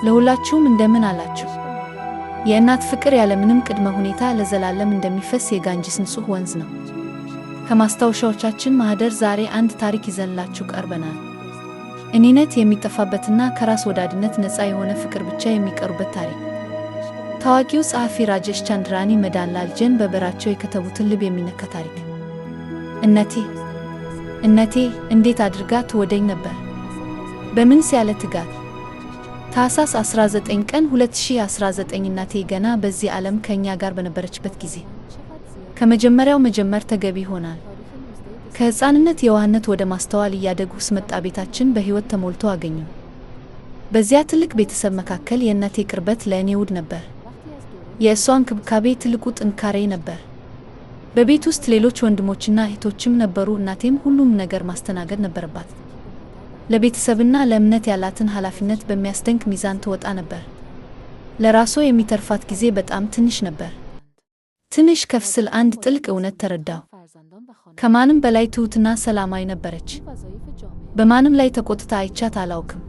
ለሁላችሁም እንደምን አላችሁ? የእናት ፍቅር ያለምንም ቅድመ ሁኔታ ለዘላለም እንደሚፈስ የጋንጂስ ንጹሕ ወንዝ ነው። ከማስታወሻዎቻችን ማኅደር ዛሬ አንድ ታሪክ ይዘንላችሁ ቀርበናል። እኔነት የሚጠፋበትና ከራስ ወዳድነት ነፃ የሆነ ፍቅር ብቻ የሚቀሩበት ታሪክ። ታዋቂው ጸሐፊ ራጀሽ ቻንድራኒ መዳንላል ጀን በብዕራቸው የከተቡትን ልብ የሚነካ ታሪክ። እነቴ እነቴ እንዴት አድርጋ ትወደኝ ነበር! በምንስ ያለ ትጋት! ታኅሳስ 19 ቀን 2019 እናቴ ገና በዚህ ዓለም ከእኛ ጋር በነበረችበት ጊዜ። ከመጀመሪያው መጀመር ተገቢ ይሆናል። ከሕፃንነት የዋህነት ወደ ማስተዋል እያደግሁ ስመጣ ቤታችን በሕይወት ተሞልቶ አገኘሁ። በዚያ ትልቅ ቤተሰብ መካከል የእናቴ ቅርበት ለእኔ ውድ ነበር። የእሷ እንክብካቤ ትልቁ ጥንካሬ ነበር። በቤት ውስጥ ሌሎች ወንድሞችና እህቶችም ነበሩ። እናቴም ሁሉም ነገር ማስተናገድ ነበረባት። ለቤተሰብና ለእምነት ያላትን ኃላፊነት በሚያስደንቅ ሚዛን ትወጣ ነበር። ለራሷ የሚተርፋት ጊዜ በጣም ትንሽ ነበር። ትንሽ ከፍ ስል አንድ ጥልቅ እውነት ተረዳሁ። ከማንም በላይ ትሁትና ሰላማዊ ነበረች። በማንም ላይ ተቆጥታ አይቻት አላውቅም።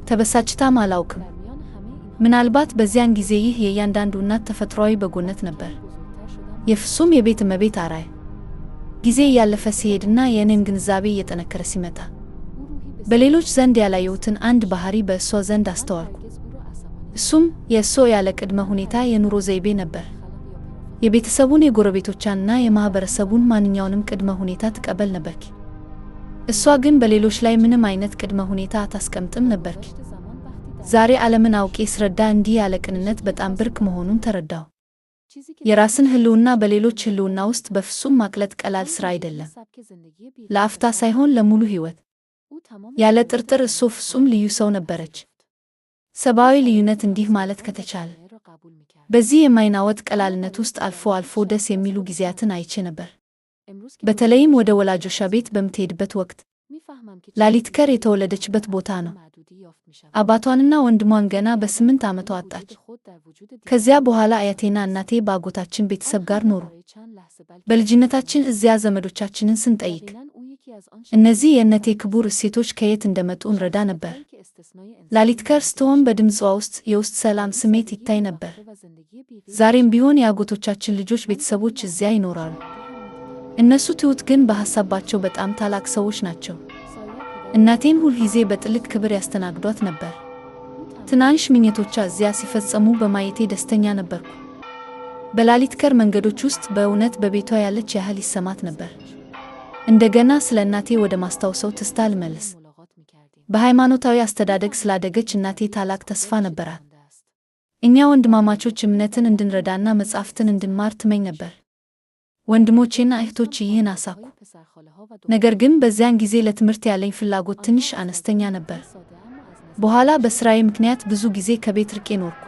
ተበሳጭታም አላውቅም። ምናልባት በዚያን ጊዜ ይህ የእያንዳንዱ እናት ተፈጥሯዊ በጎነት ነበር። የፍጹም የቤት እመቤት አርአያ። ጊዜ እያለፈ ሲሄድና የእኔም ግንዛቤ እየጠነከረ ሲመጣ በሌሎች ዘንድ ያላየሁትን አንድ ባህሪ በእሷ ዘንድ አስተዋልኩ። እሱም የእሷ ያለ ቅድመ ሁኔታ የኑሮ ዘይቤ ነበር። የቤተሰቡን፣ የጎረቤቶቿንና የማኅበረሰቡን ማንኛውንም ቅድመ ሁኔታ ትቀበል ነበር። እሷ ግን በሌሎች ላይ ምንም አይነት ቅድመ ሁኔታ አታስቀምጥም ነበር። ዛሬ ዓለምን አውቄ ስረዳ እንዲህ ያለ ቅንነት በጣም ብርቅ መሆኑን ተረዳሁ። የራስን ሕልውና በሌሎች ሕልውና ውስጥ በፍጹም ማቅለጥ ቀላል ሥራ አይደለም። ለአፍታ ሳይሆን ለሙሉ ሕይወት። ያለ ጥርጥር እሷ ፍጹም ልዩ ሰው ነበረች። ሰብአዊ ልዩነት እንዲህ ማለት ከተቻለ። በዚህ የማይናወጥ ቀላልነት ውስጥ አልፎ አልፎ ደስ የሚሉ ጊዜያትን አይቼ ነበር። በተለይም ወደ ወላጆቿ ቤት በምትሄድበት ወቅት። ላሊትከር የተወለደችበት ቦታ ነው። አባቷንና ወንድሟን ገና በ8 ዓመቷ አጣች። ከዚያ በኋላ አያቴና እናቴ በአጎታችን ቤተሰብ ጋር ኖሩ። በልጅነታችን እዚያ ዘመዶቻችንን ስንጠይቅ እነዚህ የእነቴ ክቡር እሴቶች ከየት እንደመጡ እንረዳ ነበር። ላሊትከር ስትሆን በድምፅዋ ውስጥ የውስጥ ሰላም ስሜት ይታይ ነበር። ዛሬም ቢሆን የአጎቶቻችን ልጆች ቤተሰቦች እዚያ ይኖራሉ። እነሱ ትሁት ግን በሐሳባቸው በጣም ታላቅ ሰዎች ናቸው። እናቴን ሁልጊዜ በጥልቅ ክብር ያስተናግዷት ነበር። ትናንሽ ምኞቶቿ እዚያ ሲፈጸሙ በማየቴ ደስተኛ ነበርኩ። በላሊትከር መንገዶች ውስጥ በእውነት በቤቷ ያለች ያህል ይሰማት ነበር። እንደገና ስለ እናቴ ወደ ማስታውሰው ትዝታ ልመለስ። በሃይማኖታዊ አስተዳደግ ስላደገች እናቴ ታላቅ ተስፋ ነበራት። እኛ ወንድማማቾች እምነትን እንድንረዳና መጻሕፍትን እንድንማር ትመኝ ነበር። ወንድሞቼና እህቶች ይህን አሳኩ። ነገር ግን በዚያን ጊዜ ለትምህርት ያለኝ ፍላጎት ትንሽ አነስተኛ ነበር። በኋላ በሥራዬ ምክንያት ብዙ ጊዜ ከቤት ርቄ ኖርኩ።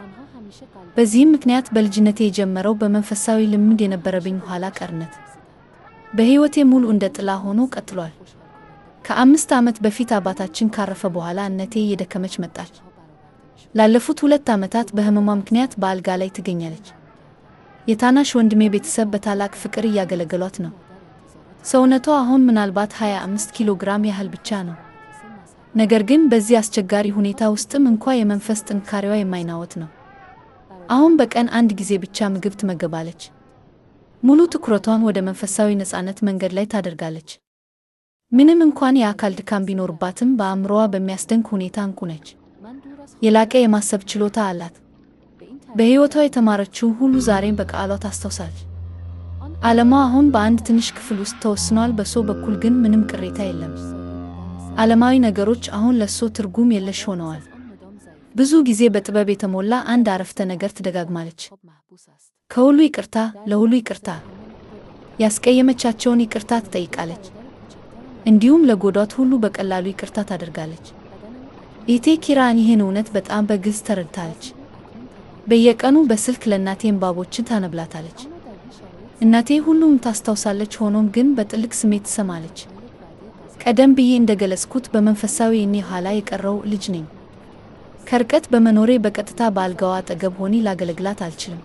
በዚህም ምክንያት በልጅነቴ የጀመረው በመንፈሳዊ ልምድ የነበረብኝ ኋላ ቀርነት በሕይወቴ ሙሉ እንደ ጥላ ሆኖ ቀጥሏል። ከ5 ዓመት በፊት አባታችን ካረፈ በኋላ እናቴ እየደከመች መጣች። ላለፉት 2 ዓመታት በሕመሟ ምክንያት በአልጋ ላይ ትገኛለች። የታናሽ ወንድሜ ቤተሰብ በታላቅ ፍቅር እያገለገሏት ነው። ሰውነቷ አሁን ምናልባት 25 ኪሎ ግራም ያህል ብቻ ነው። ነገር ግን በዚህ አስቸጋሪ ሁኔታ ውስጥም እንኳ የመንፈስ ጥንካሬዋ የማይናወጥ ነው። አሁን በቀን አንድ ጊዜ ብቻ ምግብ ትመገባለች። ሙሉ ትኩረቷን ወደ መንፈሳዊ ነፃነት መንገድ ላይ ታደርጋለች። ምንም እንኳን የአካል ድካም ቢኖርባትም በአእምሮዋ በሚያስደንቅ ሁኔታ እንቁ ነች። የላቀ የማሰብ ችሎታ አላት። በሕይወቷ የተማረችውን ሁሉ ዛሬም በቃሏ ታስታውሳለች። ዓለሟ አሁን በአንድ ትንሽ ክፍል ውስጥ ተወስኗል። በሰው በኩል ግን ምንም ቅሬታ የለም። ዓለማዊ ነገሮች አሁን ለእሷ ትርጉም የለሽ ሆነዋል። ብዙ ጊዜ በጥበብ የተሞላ አንድ አረፍተ ነገር ትደጋግማለች። ከሁሉ ይቅርታ፣ ለሁሉ ይቅርታ። ያስቀየመቻቸውን ይቅርታ ትጠይቃለች። እንዲሁም ለጎዷት ሁሉ በቀላሉ ይቅርታ ታደርጋለች። እህቴ ኪራን ይህን እውነት በጣም በግልጽ ተረድታለች። በየቀኑ በስልክ ለእናቴ እንባቦችን ታነብላታለች። እናቴ ሁሉም ታስታውሳለች፣ ሆኖም ግን በጥልቅ ስሜት ትሰማለች። ቀደም ብዬ እንደገለጽኩት በመንፈሳዊ እኔ ኋላ የቀረው ልጅ ነኝ። ከርቀት በመኖሬ በቀጥታ በአልጋዋ አጠገብ ሆኜ ላገለግላት አልችልም።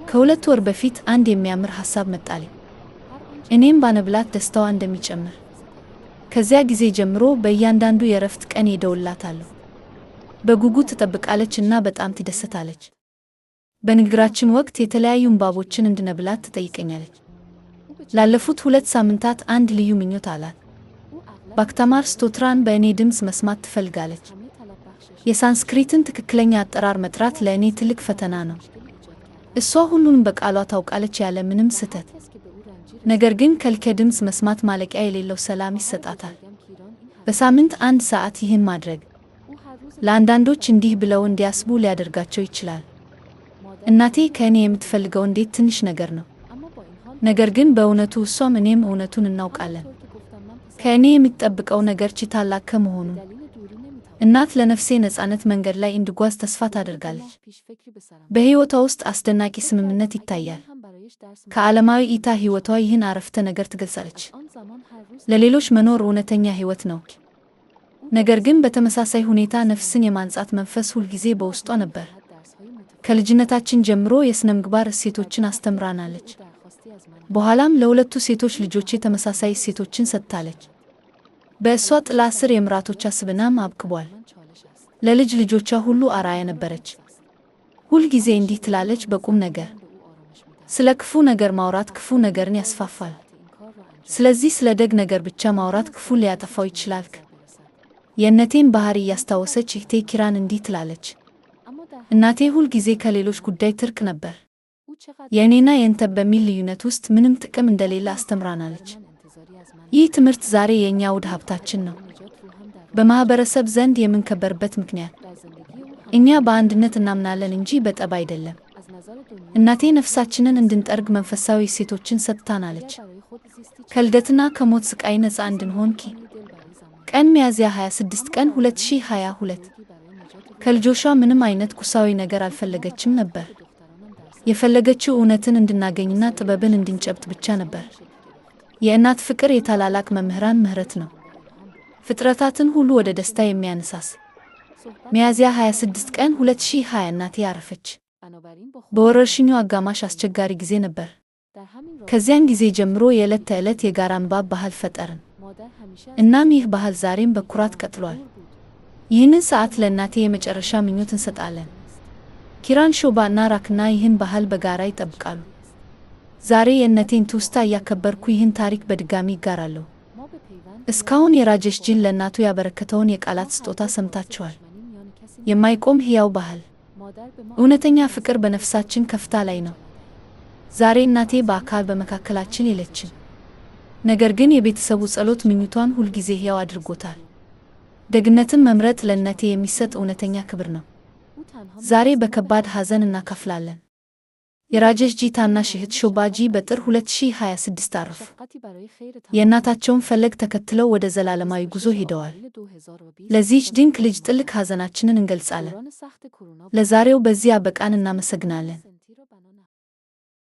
ከ2 ወር በፊት አንድ የሚያምር ሐሳብ መጣልኝ። እኔም ባነብላት ደስታዋ እንደሚጨምር። ከዚያ ጊዜ ጀምሮ በእያንዳንዱ የእረፍት ቀን እደውልላታለሁ። በጉጉት ትጠብቃለች እና በጣም ትደሰታለች። በንግግራችን ወቅት የተለያዩ ንባቦችን እንድነብላት ትጠይቀኛለች። ላለፉት 2 ሳምንታት አንድ ልዩ ምኞት አላት። ባክታማር ስቶትራን በእኔ ድምፅ መስማት ትፈልጋለች። የሳንስክሪትን ትክክለኛ አጠራር መጥራት ለእኔ ትልቅ ፈተና ነው። እሷ ሁሉንም በቃሏ ታውቃለች ያለ ምንም ስህተት። ነገር ግን ከልከ ድምፅ መስማት ማለቂያ የሌለው ሰላም ይሰጣታል። በሳምንት 1 ሰዓት ይህን ማድረግ ለአንዳንዶች እንዲህ ብለው እንዲያስቡ ሊያደርጋቸው ይችላል። እናቴ ከእኔ የምትፈልገው እንዴት ትንሽ ነገር ነው። ነገር ግን በእውነቱ እሷም እኔም እውነቱን እናውቃለን። ከእኔ የምትጠብቀው ነገር ታላቅ ከመሆኑ እናት ለነፍሴ ነፃነት መንገድ ላይ እንድጓዝ ተስፋ ታደርጋለች። በሕይወቷ ውስጥ አስደናቂ ስምምነት ይታያል። ከዓለማዊ እይታ ሕይወቷ ይህን አረፍተ ነገር ትገልጻለች። ለሌሎች መኖር እውነተኛ ሕይወት ነው። ነገር ግን በተመሳሳይ ሁኔታ ነፍስን የማንጻት መንፈስ ሁልጊዜ በውስጧ ነበር። ከልጅነታችን ጀምሮ የሥነ ምግባር እሴቶችን አስተምራናለች። በኋላም ለሁለቱ ሴቶች ልጆቼ ተመሳሳይ እሴቶችን ሰጥታለች። በእሷ ጥላ ስር የምራቶቿ ስብናም አብቅቧል። ለልጅ ልጆቿ ሁሉ አርአያ ነበረች። ሁልጊዜ እንዲህ ትላለች በቁም ነገር ስለ ክፉ ነገር ማውራት ክፉ ነገርን ያስፋፋል። ስለዚህ ስለ ደግ ነገር ብቻ ማውራት ክፉን ሊያጠፋው ይችላል። የእናቴን ባህሪ እያስታወሰች እህቴ ኪራን እንዲህ ትላለች። እናቴ ሁልጊዜ ከሌሎች ጉዳይ ትርቅ ነበር። የእኔና የእንተ በሚል ልዩነት ውስጥ ምንም ጥቅም እንደሌለ አስተምራናለች። ይህ ትምህርት ዛሬ የእኛ ውድ ሀብታችን ነው። በማህበረሰብ ዘንድ የምንከበርበት ምክንያት እኛ በአንድነት እናምናለን እንጂ በጠብ አይደለም። እናቴ ነፍሳችንን እንድንጠርግ መንፈሳዊ እሴቶችን ሰጥታናለች። ከልደትና ከሞት ስቃይ ነፃ እንድንሆን ቀን ሚያዝያ 26 ቀን 2022 ከልጆቿ ምንም አይነት ቁሳዊ ነገር አልፈለገችም ነበር። የፈለገችው እውነትን እንድናገኝና ጥበብን እንድንጨብጥ ብቻ ነበር። የእናት ፍቅር የታላላቅ መምህራን ምህረት ነው። ፍጥረታትን ሁሉ ወደ ደስታ የሚያነሳስ። ሚያዝያ 26 ቀን 2020 እናቴ አረፈች። በወረርሽኙ አጋማሽ አስቸጋሪ ጊዜ ነበር። ከዚያን ጊዜ ጀምሮ የዕለት ተዕለት የጋራ ንባብ ባህል ፈጠርን። እናም ይህ ባህል ዛሬም በኩራት ቀጥሏል። ይህንን ሰዓት ለእናቴ የመጨረሻ ምኞት እንሰጣለን። ኪራን፣ ሾባ እና ራክና ይህን ባህል በጋራ ይጠብቃሉ። ዛሬ የእናቴን ትውስታ እያከበርኩ ይህን ታሪክ በድጋሚ ይጋራለሁ። እስካሁን የራጀሽ ጂን ለእናቱ ያበረከተውን የቃላት ስጦታ ሰምታችኋል። የማይቆም ሕያው ባህል። እውነተኛ ፍቅር በነፍሳችን ከፍታ ላይ ነው። ዛሬ እናቴ በአካል በመካከላችን የለችም። ነገር ግን የቤተሰቡ ጸሎት ምኞቷን ሁልጊዜ ሕያው አድርጎታል። ደግነትን መምረጥ ለእናቴ የሚሰጥ እውነተኛ ክብር ነው። ዛሬ በከባድ ሐዘን እናካፍላለን። የራጀሽ ጂ ታናሽ እህት ሾባ ጂ በጥር 2026 አረፉ። የእናታቸውን ፈለግ ተከትለው ወደ ዘላለማዊ ጉዞ ሄደዋል። ለዚህች ድንቅ ልጅ ጥልቅ ሐዘናችንን እንገልጻለን። ለዛሬው በዚህ አበቃን። እናመሰግናለን።